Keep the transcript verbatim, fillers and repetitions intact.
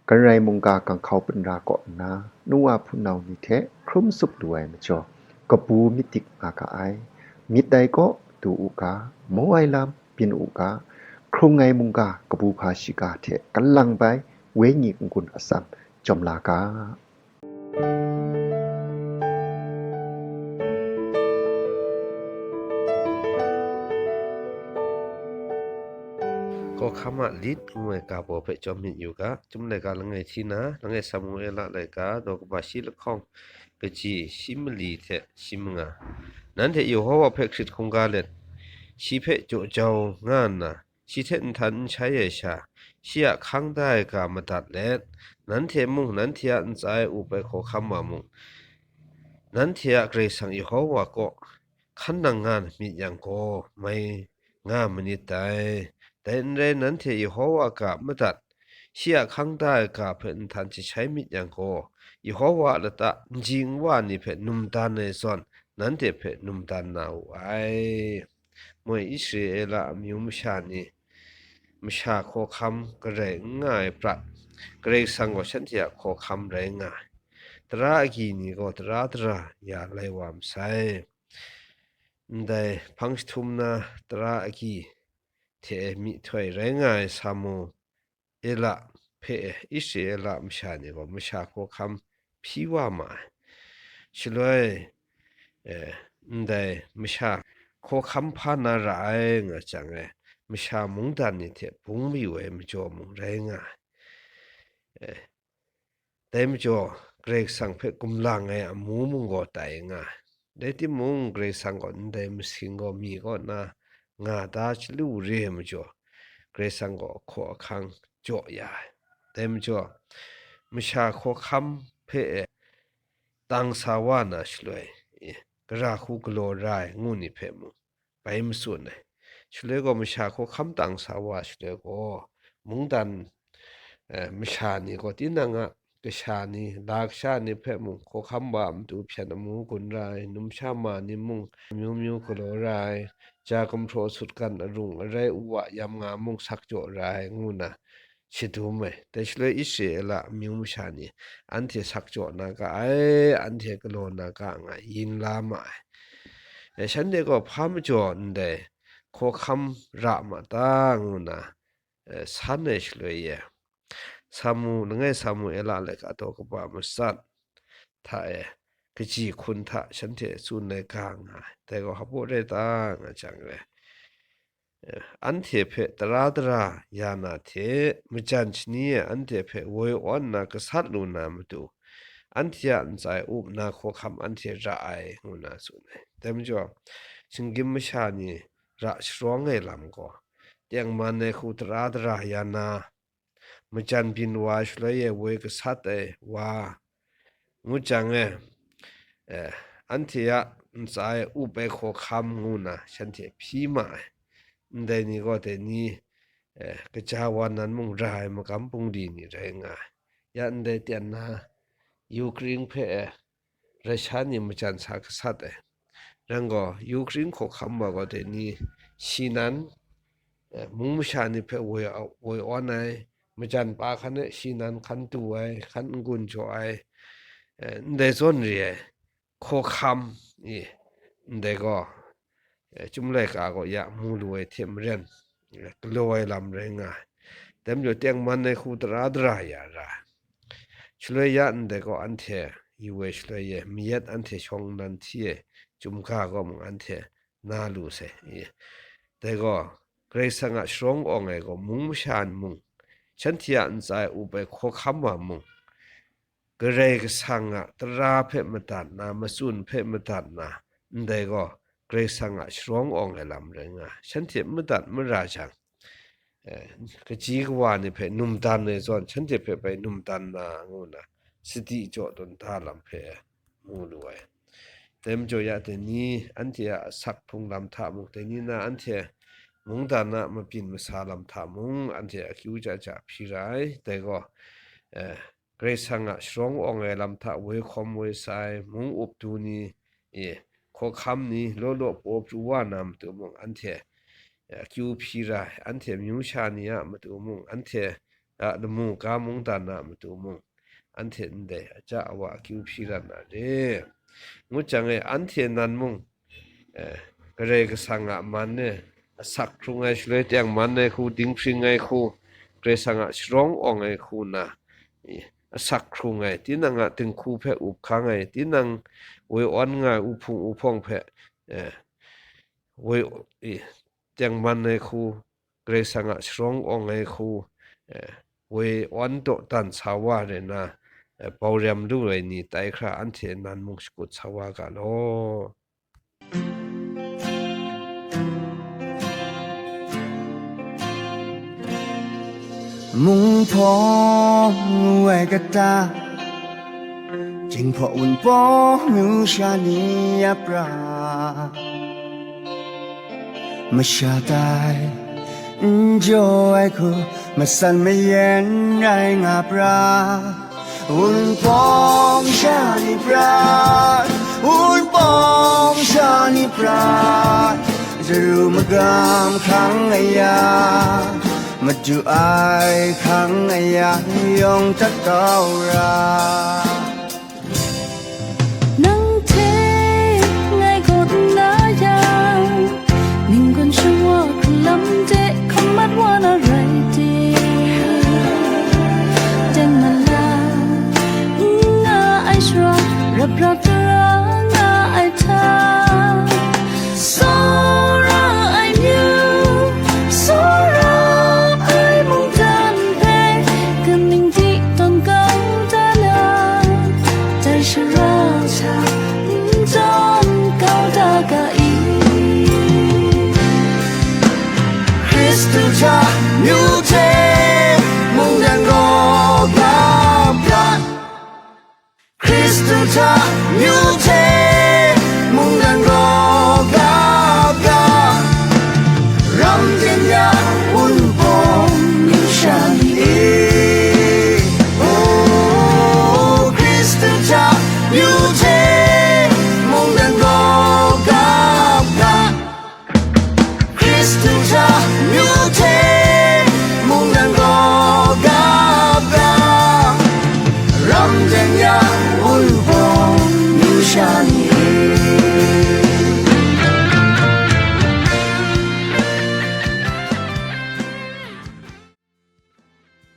Kan rai mungga ganghkau punra kaw nna, nu wa hpunau ni hte hkrum tsup lu ai majaw, kabu myit dik nga ga ai. Myit dai kaw du u ga, maw ai lam byin u ga, hkrung ai mungga kabu hpa shiga hte kan lang bai, wenyi n-gun atsam jawm la ga. Hkawhkam a lit ngu ai ga baw hpe chyawm myit yu ga, Chyum laika langai hti na, langai Samuela laika, daw kaba shi lahkawng, kaji shi mali hte shi manga. Nanhte Yehowa hpe hkrit hkungga let, shi hpe jaw jau nga nna, shi hte nhtan n shai ai sha, shi a hkang da ai ga madat let, nanhte mung, nanhte a ntsa e up ai hkawhkam wa mung, nanhte a Karai Kasang Yehowa kaw hkan nang nga myit yang gaw, mai nga manit dai. Dai n rai, nanhte Yehowa ga madat, shi a hkang da ai ga hpe nhtan jashai myit yang gaw, Yehowa a lata nji nwa ni hpe num dan ai zawn, nanhte hpe num dan na wu ai. Moi Israela amyu masha ni, masha hkawhkam garai n nga ai prat, Karai Kasang gaw shanhte a hkawhkam rai nga ai. Tara agyi ni gaw tara dara ya lai wa masai. Ndai hpang jahtum na tara agyi hte myihtoi rai nga ai Samu ela hpe Israela masha ni gaw masha hkawhkam hpyi wa ma ai. Shaloi, eh, ndai masha hkawhkam hpa na ra ai nga jang e, masha mungdan ni hte bung mayu ai majaw mung rai nga ai. Eh, dai majaw, Karai Kasang hpe gumlang ai amu mung gaw tai nga ai. Rai timung, Karai Kasang gaw ndai masing gaw mi kaw na nga da chyalu re ai majaw, Karai Kasang gaw ahkaw ahkang jaw ya ai. Dai majaw, masha hkawhkam hpe e tang sa wa na shaloi, e, gara hku galaw ra ai ngu ni hpe mung bai matsun ai. Shaloi gaw masha hkawhkam tang sa wa shaloi gaw, mungdan, eh, masha ni gaw tinang a kasha ni, la kasha ni hpe mung hkawhkam wa a matu hpyen amu gun ra ai, numsha ma ni mung amyu myu galaw ra ai, ja gumhpraw sutgan arung arai u wa yam nga mung sak jaw ra ai, ngu na shadum ai. Dai shaloi Israela amyu masha ni anhte sak jaw na ga ai, anhte galaw na ga nga yin la ma ai. E, shanhte gaw hpa majaw ndai hkawhkam ra ma ta, ngu na, e, san ai shaloi e, Samu, langai Samuela laika daw kaba matsat hta e, kaji hkun hta shanhte tsun ai ga nga ai. Dai gaw hpaw rai ta nga jang e, eh, anhte hpe tara dara ya na hte, majan shani e anhte hpe woi awn nna gasat lu na matu, anhte a ntsa e up na hkawhkam anhte ra ai, ngu na tsun ai. Dai majaw, shinggyim masha ni ra sharawng ai lam gaw, tengman ai hku tara dara ya na, majan byin wa shaloi e woi gasat ai wa, ngu jang e, eh, anhte a ntsa e up ai hkawhkam ngu na shanhte hpyi ma ai. Ndai ni gaw dai ni, eh, kaja wa nan mung ra ai magam bungli ni rai nga ai. Ya ndai ten na, Ukraine hpe, eh, Russia ni majan sa gasat ai. Rai gaw, Ukraine hkawhkam wa gaw dai ni shi nan, eh, mung masha ni hpe woi, woi awn ai, majan pa hkan e shi nan hkan tu ai, hkan n-gun jaw ai, eh, ndai zawn re ai hkawhkam e, ndai gaw, eh, Chyum laika gaw ya mu lu ai hte maren, eh, galaw ai lam rai nga ai. Dai majaw tengman ai hku tara dara ya ra ai. Shaloi ya ndai gaw anhte yu ai shaloi e, mayat anhte shawng nnan hti e, Chyum ga gaw mung anhte na lu sai. Dai gaw, Karai Kasang a sharawng awng ai gaw mung masha mung, shanhte a ntsa e up ai hkawhkam wa mung, Karai Kasang a tara hpe madat na, matsun hpe madat na, ndai gaw Karai Kasang a sharawng awng ai lam rai nga ai. Shanhte madat mara jang, eh, kaji kawa ni hpe num dan ai zawn, shanhte hpe bai num dan na, ngu na, sadi jaw tawn da lam hpe mu lu ai. Dai majaw ya dai ni, anhte a asak hpung lam hta mung, dai ni na anhte mungdan a mabyin masa lam hta mung, anhte akyu ja ja hpyi ra ai. Dai gaw, eh, Karai Kasang a sharawng awng ai lam hta woi hkawm woi sai, mung up du ni, e, hkawhkam ni, law law paw pru wa na matu mung, anhte, e, akyu hpyi ra ai, anhte amyu sha ni a matu mung, anhte a lamu ga mungdan a matu mung, anhte ndai aja awa akyu hpyi ra na re, ngut jang e, anhte nan mung, eh, Karai Kasang a man e asak hkrung ai shaloi teng, man ai hku, dinghpring ai hku, Karai Kasang a sharawng awng ai hku na, eh, asak hkrung ai, tinang a dinghku hpe up hkang ai, tinang woi awn nga ai uhpung uhpawng hpe, eh, woi, eh, tengman ai hku, Karai Kasang a sharawng awng ai hku, eh, woi awn dawdan sa wa rai na, eh, bau rem lu ai ni tai hkra, anhte nan mung shakut sa wa ga law. Mung hpawng ngu ai kata, Jinghpaw wunpawng myu sha ni a pra, masha tai n jaw ai hku, matsan mayan rai nga pra. Wunpawng sha ni pra, wunpawng sha ni pra, jaru magam hkang aya, madu ai hkang aya, yawng tat kau ra. Nang hte ngai gaw nna yang, ninggun shawa hku lam de hkum mat wa na rai de. Teng mala n nga ai shara, rap rap tara nga ai hta, tsawra ai myu, tsawra ai mungdan hpe, kaning di tawn kau da na, dai shara hta n tawn kau da ga i? Hkristu hta myu hte mungdan gaw gap gat, Hkristu hta myu hte